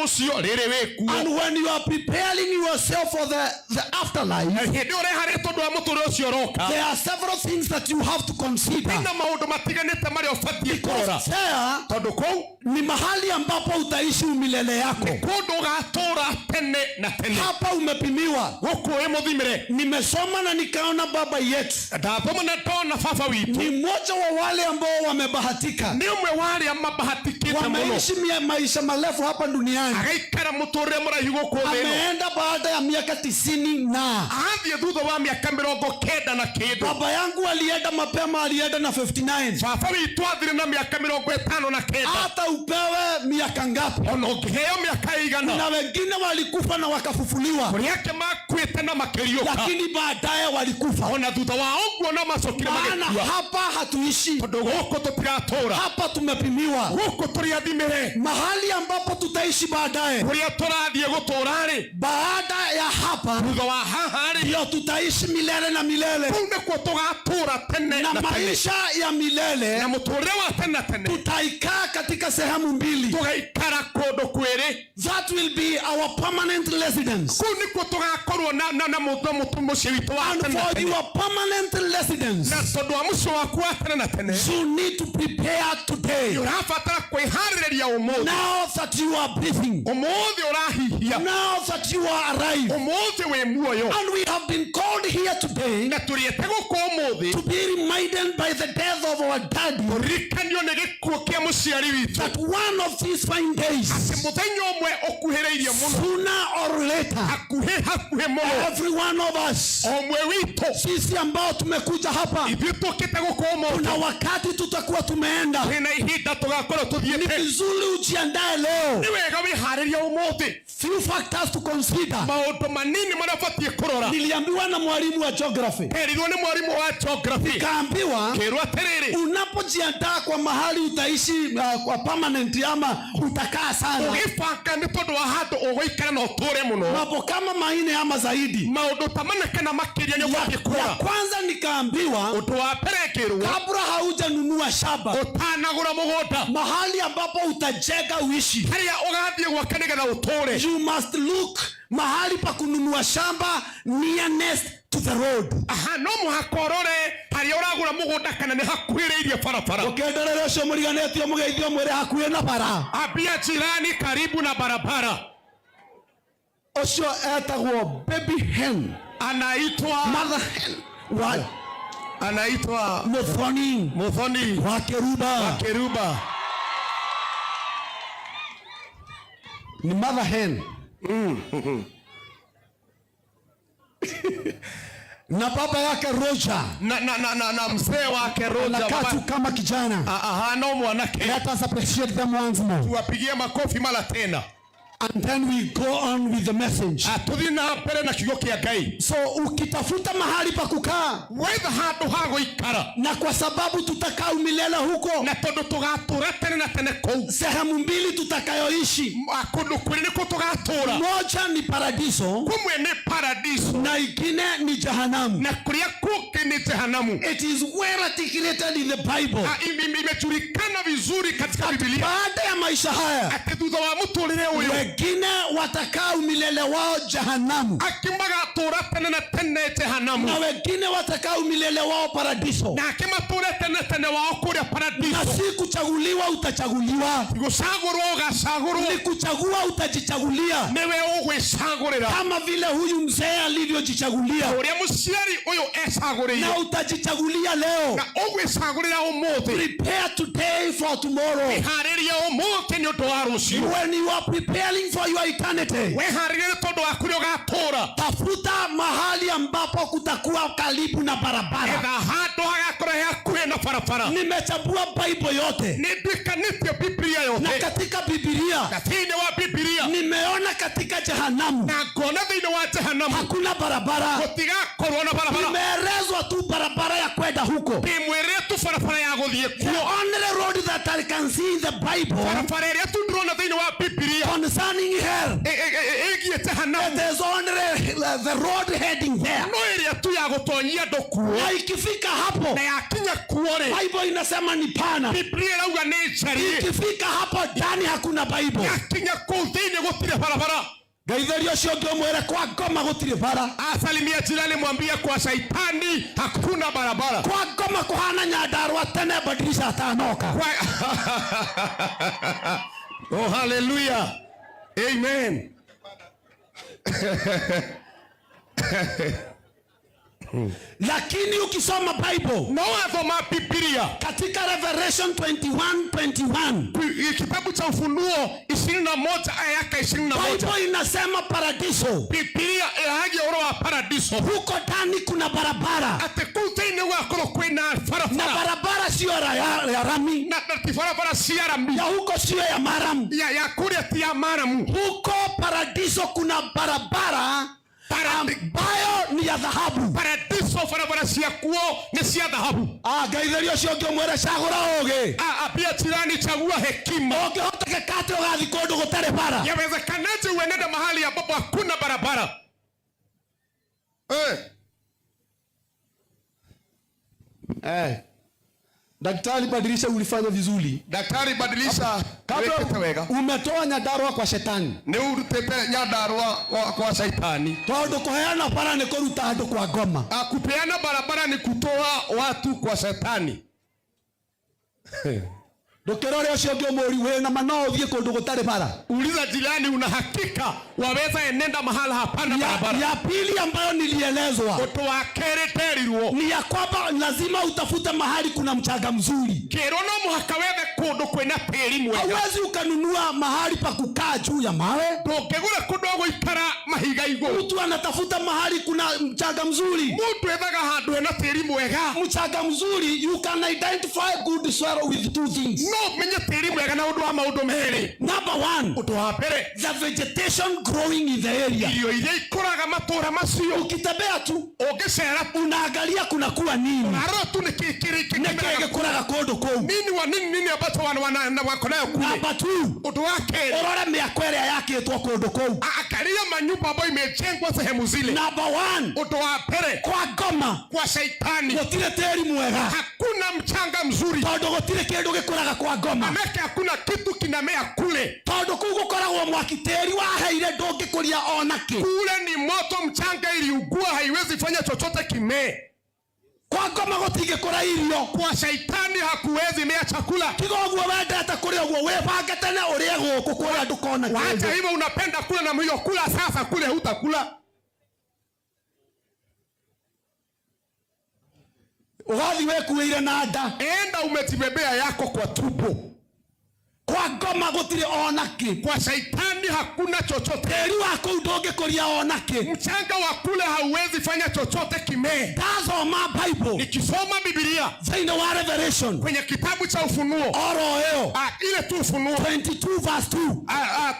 Rũciũ rĩrĩ wĩkuo. And when you are preparing yourself for the afterlife, Na hĩndĩ ĩyo ũreharĩria tondũ wa mũtũrĩre ũcio ũroka, there are several things that you have to consider. Na maũndũ matiganĩte marĩa ũbatiĩ kũrora. Because there Tondũ kũu ni mahali ambapo utaishi umilele yako. Kũndũ ũgatũũra tene na tene. Hapa umepimiwa. Gũkũ wĩ mũthimĩre. Nimesoma na nikaona baba yetu Ndathoma na ndona baba witũ ni mmoja wa wale ambao wamebahatika, nĩ ũmwe wa arĩa mabahatikĩte mũno, wameishi maisha marefu hapa duniani. Agaikara mũtũrĩre mũraihu gũkũ thĩ ĩno. Ameenda baada ya miaka 90 na Athiĩ thutha wa mĩaka 90 na kĩndũ. Baba yangu alienda mapema, alienda na 59. Baba witũ athire na mĩaka 59. Hata upewe miaka ngapi, Ona ũngĩheo mĩaka ĩigana, na wengine walikufa na wakafufuliwa, kũrĩ angĩ makuĩte na makĩriũka, lakini baadaye walikufa. Ona thutha wa ũguo no macokire Maana magĩkua. hapa hatuishi, Tondũ gũkũ tũtiratũra, hapa tumepimiwa. Gũkũ tũrĩ athimĩre. Mahali ambapo tutaishi baadaye, Kũrĩa tũrathiĩ gũtũra rĩ, baada ya hapa thutha wa haha rĩ, ndio tutaishi milele na milele, kũu nĩkuo tũgatũra tene na na tene. Maisha ya milele Na mũtũrĩre wa tene na tene tutaikaa katika sehemu mbili. Tũgaikara kũndũ kwĩrĩ. That will be our permanent residence. Kũu nĩkuo tũgakorwo na mũciĩ witũ wa And tene na for tene. your permanent residence, Na tondũ wa mũciĩ waku wa tene na tene, you need to prepare today. Ũrabatara kwĩharĩrĩria ũmũthĩ. Now that you are breathing, Ũmũthĩ ũrahihia, now that you are alive, ũmũthĩ wĩ muoyo. And we have been called here today Na tũrĩete gũkũ ũmũthĩ to be reminded by the death of our daddy tũririkanio nĩ gĩkuũ kĩa mũciari witũ that one of these fine days, atĩ mũthenya ũmwe ũkuhĩrĩirie mũno, sooner or later, hakuhĩ hakuhĩ mũno, every one of us, o ũmwe witũ, sisi ambao tumekuja hapa, ithuĩ tũkĩte gũkũ ũmũthĩ, kuna wakati tutakuwa tumeenda. Twĩna ihinda tũgakorwo Ni tũthiĩte. vizuri ujiandae leo. Nĩ wega wĩharĩrie ũmũthĩ. Few factors to consider. Maũndũ manini marĩa ũbatiĩ kũrora. Niliambiwa na mwalimu wa geography, Erirwo nĩ mwarimũ wa geography, kaambiwa kĩrwo atĩrĩrĩ, unapojiandaa kwa mahali utaishi kwa permanent ama utakaa sana, ũgĩbanga nĩ tondũ wa handũ ũgũikara na ũtũre mũno, mambo kama manne ama zaidi. Maũndũ ta mana kana makĩria nĩ ũbatiĩ Ya kũrora. kwanza nikaambiwa, Ũndũ wa mbere ngĩrwo, kabla haujanunua shamba, ũtanagũra mũgũnda, mahali ambapo utajenga uishi, harĩa ũgathiĩ gwaka nĩgetha ũtũre, you must look mahali pa kununua shamba nearest to the road. Aha, no mũhaka ũrore harĩa ũragũra mũgũnda kana nĩ hakuhĩrĩirie barabara. Ũkĩenderera ũcio mũriganĩtie mũgeithio mwĩre hakuhĩ na bara. Ambia jirani karibu na barabara. Ũcio etagwo baby hen, Anaitwa mother hen wa anaitwa Muthoni Muthoni wa Keruba. Keruba. Ni mother hen na baba yake Roger Na mzee wake Roger. anakaa tu kama kijana. Aha, no mwanake. Let us appreciate them once more. Tuwapigie makofi mara tena. And then we go on with the message. Ah, tuthiĩ na mbere na kiugo kĩa Ngai. So ukitafuta mahali pa kukaa, Wetha handũ ha gũikara, na kwa sababu tutakaa milele huko, na tondũ tũgatũra tene na tene kũu, sehemu mbili tutakayoishi, Ah, kũndũ kwĩrĩ nĩkuo tũgatũra. moja ni paradiso Kũmwe nĩ paradiso na ingine ni jahanamu. Na kũrĩa kũngĩ nĩ jehanamu. It is well articulated in the Bible. Ah, imejulikana vizuri katika Biblia Baada ya maisha haya, atĩ thutha wa mũtũrĩre ũyũ, wengine watakaa umilele wao jahanamu angĩ magatũra tene na tene jehanamu, na wengine watakaa umilele wao paradiso. Na angĩ matũre tene tene wao kũrĩa Na paradiso. si kuchaguliwa utachaguliwa, Gũcagũrwo ũgacagũrwo, ni kuchagua utajichagulia, nĩwe ũgwĩcagũrĩra, kama vile huyu mzee alivyojichagulia, ũrĩa mũciari ũyũ ecagũrĩire, na utajichagulia leo. Na ũgwĩcagũrĩra ũmũthĩ. Prepare today for tomorrow. Wĩharĩrie ũmũthĩ nĩ ũndũ wa rũciũ. When you are preparing for your eternity, Wĩharĩrie nĩ tondũ wa kũrĩa ũgatũra, tafuta mahali ambapo kutakuwa karibu na barabara. Etha handũ hagakorwo he hakuhĩ na barabara. Nimechambua Bible yote, Nĩ nduĩkanĩtie Biblia na yothe, katika Bibilia na thĩinĩ wa Bibilia nimeona katika jehanamu na ngona thĩinĩ wa jehanamu hakuna barabara. Gũtigakorwo na barabara. Nimeelezwa tu barabara ya kwenda huko. Ndĩmwĩrĩre tu barabara ya gũthiĩ The kuo. only road that I can see in the Bible Barabara ĩrĩa tu ndĩrona thĩinĩ wa Bibilia concerning hell, ĩgiĩ jehanamu, there's only the road heading there. No ĩrĩa tu ya gũtonyia andũ kuo. Na ikifika hapo, Na yakinya kuo rĩ, Bible inasema ni pana. Biblia ĩrauga nĩ njariĩ. Ikifika hapo ndani hakuna Bible. Yakinya kũu thĩinĩ gũtirĩ barabara. Ngeithĩria ũcio ũngĩ ũmwĩre kwa ngoma gũtirĩ bara. Asalimia jirani, mwambie kwa shaitani hakuna barabara. Kwa ngoma kuhana Nyandarua tene badilisha atanoka. Oh, hallelujah. Amen. Lakini ukisoma Bible No wathoma Biblia katika Revelation 21:21, kitabu cha Ufunuo 21 aya yake 21, Bible inasema paradiso, Biblia ĩragia ũhoro wa paradiso, huko ndani kuna barabara, atĩ kũu thĩinĩ gwakorwo kwĩna na barabara, barabara sio ya rami, na ti barabara cia rami, ya huko sio ya maram. ya kũrĩa ti ya maramu. Huko paradiso kuna barabara ambayo ni ya dhahabu. Paradiso barabara ciakuo nĩ cia dhahabu. Ngeithĩria ũcio ũngĩ ũmwĩre cagũra ũgĩ. Ambia jirani, chagua hekima. Ũngĩhotekeka atĩ ũgathiĩ kũndũ gũtarĩ bara? Yawezekanaje uenende mahali ambapo hakuna barabara? Daktari, badilisha, ulifanya vizuri. Daktari, badilisha. Kabla wĩkĩte wega. umetoa Nyandarua kwa shetani. Nĩ ũrutĩte Nyandarua kwa shaitani. Tondũ kũheana bara nĩ kũruta andũ kwa ngoma. Kupeana barabara ni kutoa watu kwa shetani. Ndũkĩrore ũcio ũngĩ ũmũri wĩna ma no ũthiĩ kũndũ gũtarĩ bara. Uliza jirani, una hakika waweza enenda mahala hapana barabara? Ya pili ambayo nilielezwa Ũndũ wa kerĩ nderirwo ni ya kwamba lazima utafute mahali kuna mchanga mzuri. Kĩrwo no mũhaka wethe kũndũ kwĩna tĩri mwega. Hauwezi ukanunua mahali pa kukaa juu ya mawe. Ndũngĩgũra kũndũ gwa gũikara mahiga igũrũ. Mtu anatafuta mahali kuna mchanga mzuri. Mũndũ ethaga handũ hena tĩri mwega. Mchanga mzuri, you can identify good soil with two things. No ũmenye tĩri mwega na ũndũ wa maũndũ merĩ. Number one, Ũndũ wa mbere, the vegetation growing in the area. Irio iria ikũraga matũũra macio. Ukitembea tu Ũngĩcera tu, unaangalia kuna kuwa nini, arora tu nĩkĩ kĩrĩ nĩkĩ kĩmeraga. gĩkũraga kũndũ kũu. Nini wa nini nini ambacho wana wako nayo kule. Number two, Ũndũ wa kerĩ, ũrore mĩako ĩrĩa yakĩtwo kũndũ kũu. Angalia manyumba ambayo imejengwa sehemu zile. Number one, Ũndũ wa mbere, kwa ngoma kwa shaitani gũtirĩ tĩri mwega, hakuna mchanga mzuri, tondũ gũtirĩ kĩndũ gĩkũraga kwa ngoma, manake hakuna kitu kinamea kule. Tondũ kũu gũkoragwo mwaki, tĩri waheire ndũngĩkũria ona kĩ. Kule ni moto, mchanga iliugua, haiwezi fanya chochote kimee. Kwa ngoma gũtingĩkũra irio. Kwa shaitani hakuwezi mea chakula. Tiga ũguo wendete kũrĩa ũguo wĩbange tene ũrĩe gũkũ kũrĩa ndũkona Wacha kĩndũ. hivyo, unapenda kula na hiyo kula sasa, kule hutakula. Ũgathiĩ wĩkuĩire na nda. Enda umejibebea yako kwa tumbo. Kwa ngoma gũtirĩ ona kĩ. Kwa shaitani hakuna chochote. Tĩri wa kũu ndũngĩkũria ona kĩ. Mchanga wa kule hauwezi fanya chochote kimee. Ndathoma Bible Nikisoma Biblia thĩinĩ wa Revelation kwenye kitabu cha Ufunuo, oro ĩyo ile tu Ufunuo 22 verse 2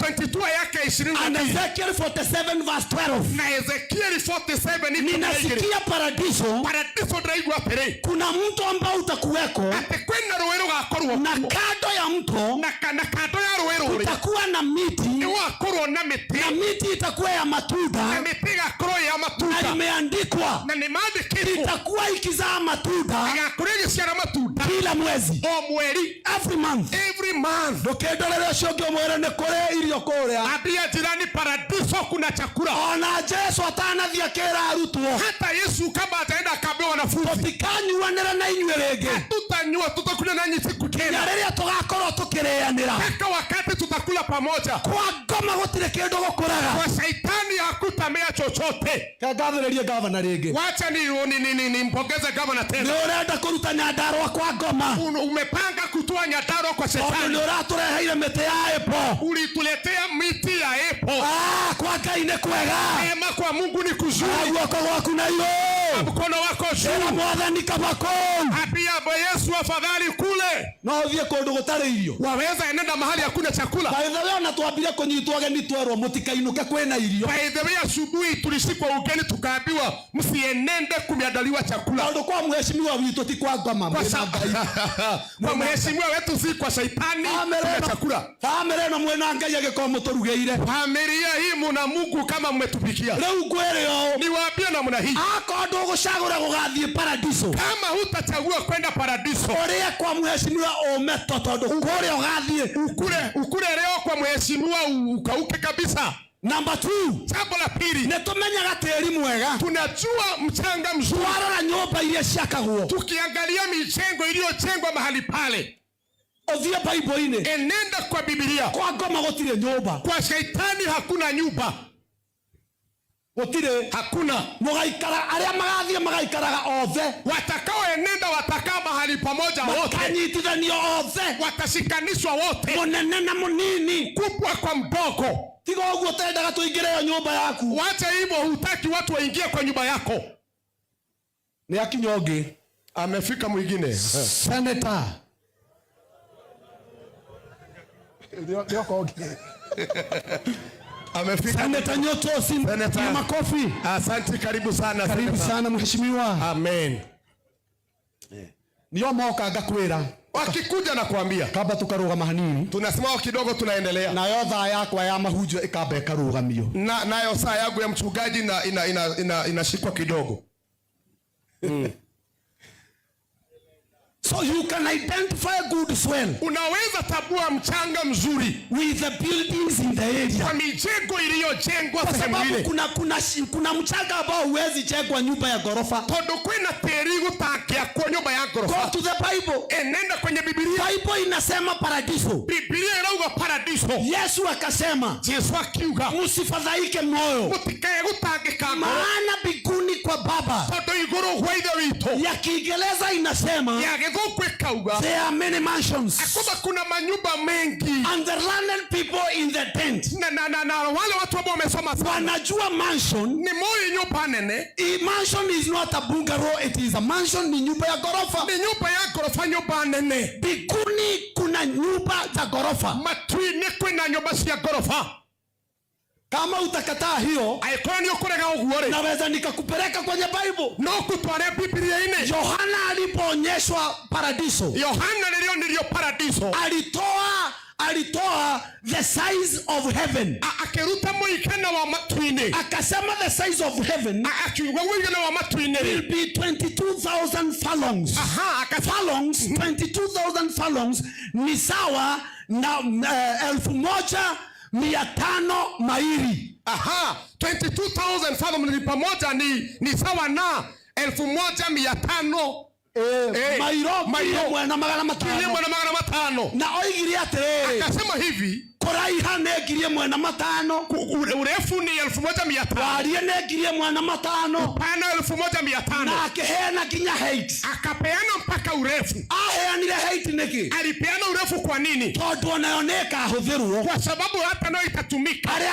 22 yake ishirini na and mbili Ezekiel 47 verse 12, na Ezekieli 47 ikumi na igĩrĩ. ninasikia paradiso Paradiso ndĩraigua atĩrĩ, kuna mto ambao utakuweko, atĩ kwĩna rũĩ rũgakorwo na kuo. kando ya mto Na kando ya rũĩ rũrĩ kutakuwa na miti, nĩgũgakorwo na mĩtĩ, na miti itakuwa ya matunda, na mĩtĩ ĩgakorwo ya na matunda, imeandikwa na nĩ maandĩkĩtwo itakuwa ikizaa matunda ĩgakorwo ĩgĩciara matunda kila mwezi, o mweri, every month. Every month. Ndũkĩndorere ũcio ũngĩ ũmwĩre nĩ kũrĩ irio kũrĩa. Ambia jirani, paradiso kuna chakula. Ona Jesu atanathiĩ akĩra arutwo, Hata Yesu kama ataenda akaambia wanafunzi, tũtikanyuanĩra na inyuĩ rĩngĩ tutanyua tutakunywa nanyi siku nginya tena rĩrĩa tũgakorwo tũkĩrĩanĩra. mpaka wakati tutakula pamoja. Kwa ngoma gũtirĩ kĩndũ gũkũraga. Kwa shaitani hakutamea chochote. Ngathĩrĩrie gavana rĩngĩ. Wacha nimpongeze gavana Nĩ tena. ũrenda kũruta Nyandarua kwa ngoma, Umepanga kutoa Nyandarua kwa tondũ shetani. nĩ ũratũreheire mĩtĩ ya apple. Ulituletea miti ya apple. Kwa Ngai nĩ kwega. Mema kwa Mungu ni kuzuri. Guoko gwaku na igũrũ. Igũrũ. Mkono wako Ĩra juu. Mwathani kaba kũu. Ambia Bwana Yesu, afadhali kule. No ũthiĩ kũndũ gũtarĩ irio. Waweza enenda mahali hakuna chakula. By the way, ona twambire kũnyitwo ageni twerwo mũtikainũke kwĩna irio. By the way, asubuhi tulishikwa ugeni tukaambiwa msienende, kumeandaliwa chakula. Tondũ kwa mheshimiwa witũ ti kwa ngoma, Kwa, mwĩna Ngai. kwa mheshimiwa wetu si kwa shaitani, kuna chakula. Bamĩrĩ ĩno mwĩna Ngai agĩkorwo mũtũrugĩire. Familia hii muna Mungu kama mmetupikia. Rĩu ngwĩre ũũ, Niwaambie namna hii, akorwo ndũgũcagũra gũgathiĩ paradiso, kama hutachagua kwenda paradiso, ũrĩe kwa mheshimiwa ũme to tondũ kũrĩa ũgathiĩ. ukule leo kwa mheshimiwa ukauke kabisa. Number two, Jambo la pili, nĩ tũmenyaga tĩri mwega tunajua mchanga mzuri twarora nyũmba iria ciakagwo. Tukiangalia mijengo iliyojengwa mahali pale. Ũthiĩ Bible-inĩ. Enenda kwa Biblia. Kwa ngoma gũtirĩ nyũmba. Kwa shaitani hakuna nyumba. Gũtirĩ. Hakuna. Mũgaikara arĩa magathiĩ magaikaraga othe. Watakaoenenda watakaa mahali pamoja wote. Makanyitithanio othe. Watashikanishwa wote, Mũnene na mũnini. kubwa kwa mdogo. Tiga ũguo ũtendaga tũingĩre ĩyo nyũmba yaku. Wacha hivyo, hutaki watu waingie kwa nyumba yako. Nĩ akinya ũngĩ. Amefika mwingine. Senator. Nĩoka ũngĩ. Amefika. Senator Nyoto, Senator. na makofi. Asante, karibu sana. Karibu Senator. sana mheshimiwa. Amen. Nio moka ngakwĩra. Wakikuja na kuambia, Kamba tukarũgama hanini. Tunasimama kidogo, tunaendelea. Nayo thaa yakwa ya mahunjio ĩkamba ĩkarũgamio. Na nayo saa yangu ya mchungaji inashikwa kidogo. So you can identify good soil Unaweza tabua mchanga mzuri with the buildings in the area. kwa mijengo iliyojengwa Kwa sehemu sababu ile. kuna mchanga ambao huwezi jengwa nyumba ya ghorofa. Tondu kwina tĩri gũtangĩakwo nyũmba ya Go ngoroba. to the Bible. Enenda kwenye Biblia. Bible inasema paradiso. Biblia irauga paradiso. Yesu akasema, Jesu akiuga, msifadhaike moyo, mũtikae gũtangĩka ngoro, maana mbinguni kwa Baba. Tondũ igũrũ gwa Ithe witũ. Ya Kiingereza inasema Ya Gĩthũngũ ĩkauga there are many mansions kwamba kuna manyumba mengi, and the learned people in the tent na wale watu ambao wamesoma sana wanajua mansion. Nĩ moĩ nyũmba nene. A mansion is not a bungalow, it is a mansion, ni nyumba ya ghorofa. Nĩ nyũmba ya ngoroba, nyũmba nene. Mbinguni kuna nyumba za ghorofa. Matu-inĩ kwĩna nyũmba cia ngoroba. Kama utakataa hiyo, Angĩkorwo nĩ ũkũrega ũguo rĩ, naweza nikakupeleka kwenye Bible. No ngũtware Biblia-inĩ. Yohana alipoonyeshwa paradiso, Yohana rĩrĩa onirio paradiso, alitoa the size of heaven. Akĩruta mũigana wa matu-inĩ. Akasema the size of heaven Akiuga mũigana wa matu-inĩ will rĩ, be 22,000 furlongs. Aha, akasema Furlongs, 22,000 furlongs ni sawa na 1,500 maili. Aha, 22,000 fathom ni pamoja ni sawa na 1,500 Mairo mairo 1,500. 1,500. Na oigire atĩrĩrĩ, Akasema hivi, kũraiha nĩ 1,500, urefu ni 1,500, wariĩ nĩ 1,500, pana 1,500. Na akĩheana nginya height. Akapeana mpaka urefu. Aheanire height nĩkĩ? Alipeana urefu kwa nini? Tondũ onayo nĩ ĩkahũthĩrwo. Kwa sababu hata nayo itatumika. Arĩa